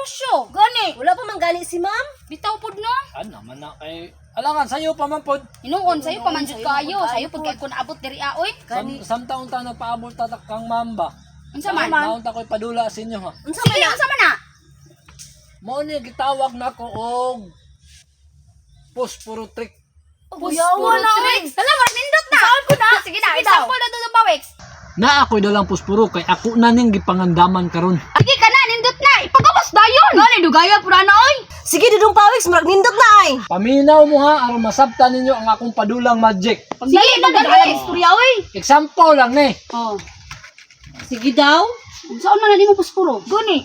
negosyo. Gani. Wala pa man gani si ma'am. Bitaw pud no. Ano man na kay alangan sayo pa man pod. Hinuon sayo pa man jud kaayo, sayo pud kay kun abot diri a oy. Samtang ta nagpaabot ta ta kang mamba. Unsa man? Naon ta ko'y padula sa inyo ha. Unsa man Sige, na? unsa man na? Mao ni gitawag nako og posporo trick. Puspuro tricks. Hala, mar nindot na. Saan ko na? Sige na, example na to Pawex. Na ako'y dalang posporo kay ako na ning gipangandaman karon. Sige ka na, nindot na. Ipagawas dayon. Gani dugaya pura na oy. Sige, Dudong Pawiks, murag nindot na ay. Paminaw mo ha aron masabtan ninyo ang akong padulang magic. Sige, pagdali. Istorya oy. Example lang ni. Oh. Sige daw. Unsaon man na nimo puspuro? Gani.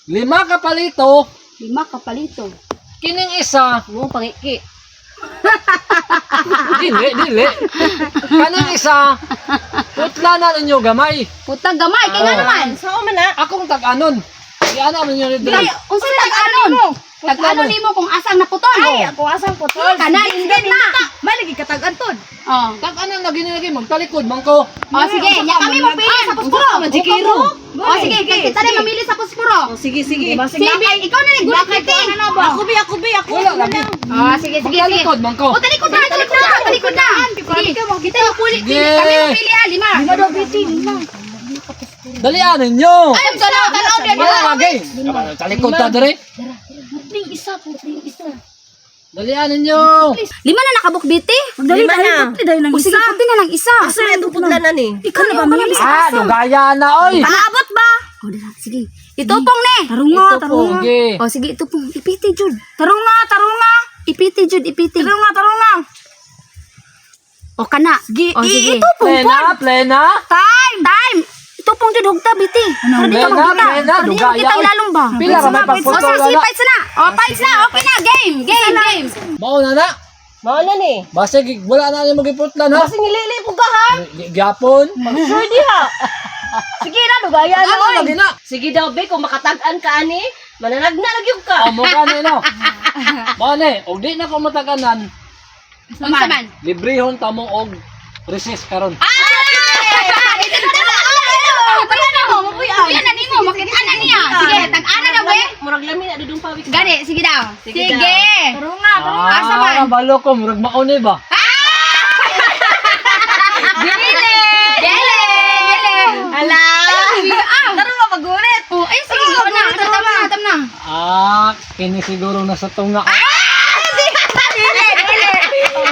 Lima ka palito, Lima ka palito. kining isa, Mo pangiki. dili, dili. Kaning isa, putla na ninyo gamay. Puta gamay kay nga naman. Sao man na? Akong tag-anon. Iana man ninyo ni Dili, Dre. unsa tag-anon? Tag-anon nimo kung asang naputol. Ay, Ako asang putol. Kana nindot na. Malagi katag anton. Oh. Tag-anon lagi ni lagi magtalikod man ko. Oh, sige, nya kami mo pili sa puspuro. Majikiro. Oh, sige, kay kita rin mamili sa puspuro. Oh, sige, sige. Sige, ikaw na ni gulat kiti. Ako bi, ako bi, ako. Wala lagi. Oh, sige, sige, sige. Magtalikod man ko. Oh, talikod na, talikod na, talikod na. Sige, kita mo puli, Sige. pili. Kami mo pili ha, lima. Lima daw biti, lima. Dalian ninyo. Ay, tanaw, tanaw, tanaw. Wala lagi. Talikod ta dre. Putring isa, putring isa. Dalian ninyo. Lima na nakabuk biti. Lima na. O sige, puti na lang isa. Asa na itong putla na ni? Ikaw na ba mamili? Ah, dugaya na oy. Paabot ba? Oh, dira, sige. Itupong ne. Tarunga, Itupong. Sige. Oh, sige, itupong. Ipiti, Jud. Tarunga, tarunga. Ipiti, Jud, ipiti. Tarunga, tarunga. O, kana. Sige, o, sige. Itupong, Plena, plena. Time! Time! Itupong jud hugta biti. Para di ka Plena, magkita. plena, Para di dugaya, makita oy. ilalong ba? Pila ra may O, pagputol sige, na. fights na. O, fights na. Okay na. Game, game, game. Mao na na. Mao na ni. Basta wala na nimo giputlan ha. Kasi nilili po ka ha. Gyapon. Sure di ha. Sige na dugaya na Ano oy. lagi na? Sige daw be, kung makatag-an ka ani, mananagna lagi ka. Amo ka ni no. Mao ni, og di na ko mataganan, Unsa man? librehon ta mo og recess karon. Kuya na nimo, makita na niya. Sige, tag-ana na we. Murag lami na Dudong Pawiks. Gani, sige daw. Sige Sige. Tarunga, tarunga. Asa man? Ah, balo ko murag mauni ba? Dili. Dili. Dili. Ala! Ah. Tarunga magulit. Oh, ay sige, go na. Tam na, tam na. Ah, kini siguro nasa tunga. Dili, dili.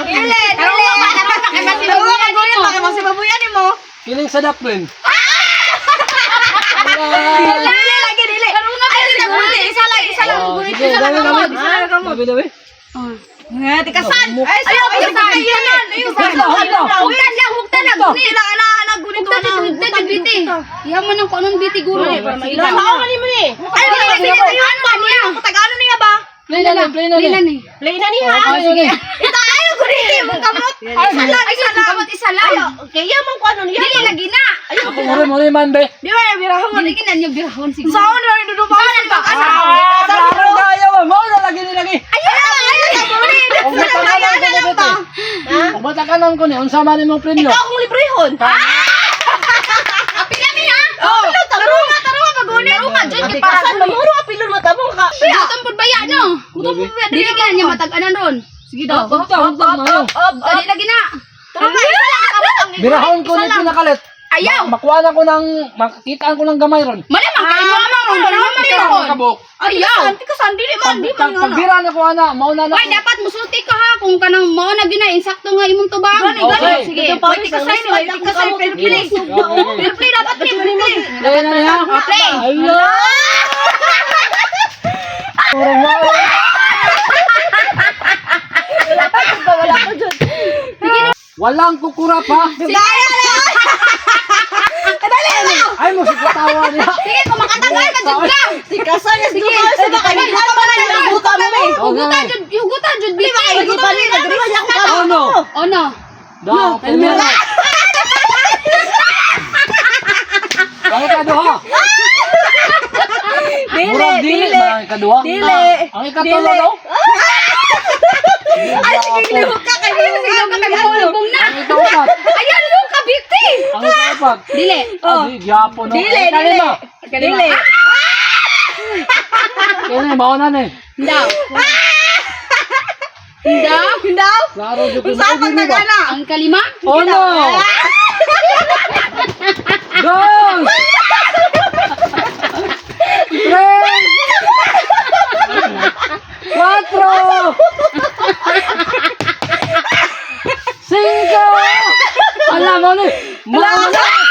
Dili, dili. Tarunga magulit baka masibabuyan nimo. Kining sa daplin. Dili lagi dili. Tarunga Ay, dili isa lang, isa lang. Oh, Gulit, sige, isa lang dali, kamot. dali. Isa lang kamot. Dali, dali. Nga, tikasan. Mo- Ay, ayaw, ayaw, ayaw, Hugta, hugta. Hugtan lang, hugtan lang. Gunit lang, ana, ana, gunit Hugtan ana. jud, hugtan jud biti. Iha man ang kuanon biti guro. Sige daw. Sao man ni mo ni? Ay, Dili, dili, dili, dili, ano ba niya? Tag-ano niya ba? Play na ni, play na Play na ni. ni. Play na ni ha. Play na ni. Ita, ayaw, gunit mo kamot. Ay, Isa lang, Ay, isa lang. kamot isa lang. Kaya man ko ano niya. Dili lagi na. Ako muri man be. Di ba, birahon. Dili gina niyo birahon siguro. Saan na rin Dudong Pawiks ba? Asa? Ah, klaro kayo ba? Mao na lagi ni lagi. Ayaw, Og mataganan ko ni bete. Og mataganan ko ni unsa man imong premyo? Ikaw akong librehon. Apil na mi ha. Oh, tarunga, tarunga, pagunit. Tarunga jud kay para Tikasan man muro apilon mata mo ka. Gutom pud baya no. Gutom pud Dili gina niya matag-anan ron. Sige daw. Hugta, hugta mayo. Dili lagi na. Tarunga, isa lang kamot ang Birahon ko ni pinakalit. Ayaw. Makuha na ko ng makitaan ko ng gamay ron. Malamang kay mo naman ron. Malamang Ikaw ron. ang kabuk. Ayaw. Tikasan, dili man, di man nga na. Pagbira na ko ana, mao na na. Ay, dapat musulti ka ha kung kanang mao na gina insakto nga imong tubang. Gani, Okay. gani. Sige. Dudong Pawiks, Tikasan, ang ay, tikasan, fair play. Fair play dapat, fair play. Play na niya. Play. Ala. Murag mao. Wala ko jud. Walang kukura pa. Daya na! Dali na! Ay mo si katawa niya. Sige, kung makatagal ka jud ka. Tikasan yes Dudong Pawiks ba kay buta man na buta mo eh. Hugutan jud, hugutan jud biti. Di ba ni nagrihan ako ka. Ano? Ono. Da, primero. Ang ikaduha. Dili, Murag dili dili. ba ang ikaduha? Dili. Ang ikatulo daw? Ay, sige, lihok ka kay Sige, ka kay mahulubong na. Ang ikaupat. Ayan mo ka biti. Ang ikaupat. Dili. Ah, di, gyapon, no? Dili, Ang ikalima. dili. Dili. Kini mao na ni. Daw. Daw. Daw. Klaro jud ko. Unsa pag nagana? Ang kalima. Uno. Dos. Tres. Cuatro. Cinco. Ala mo ni. Mao na.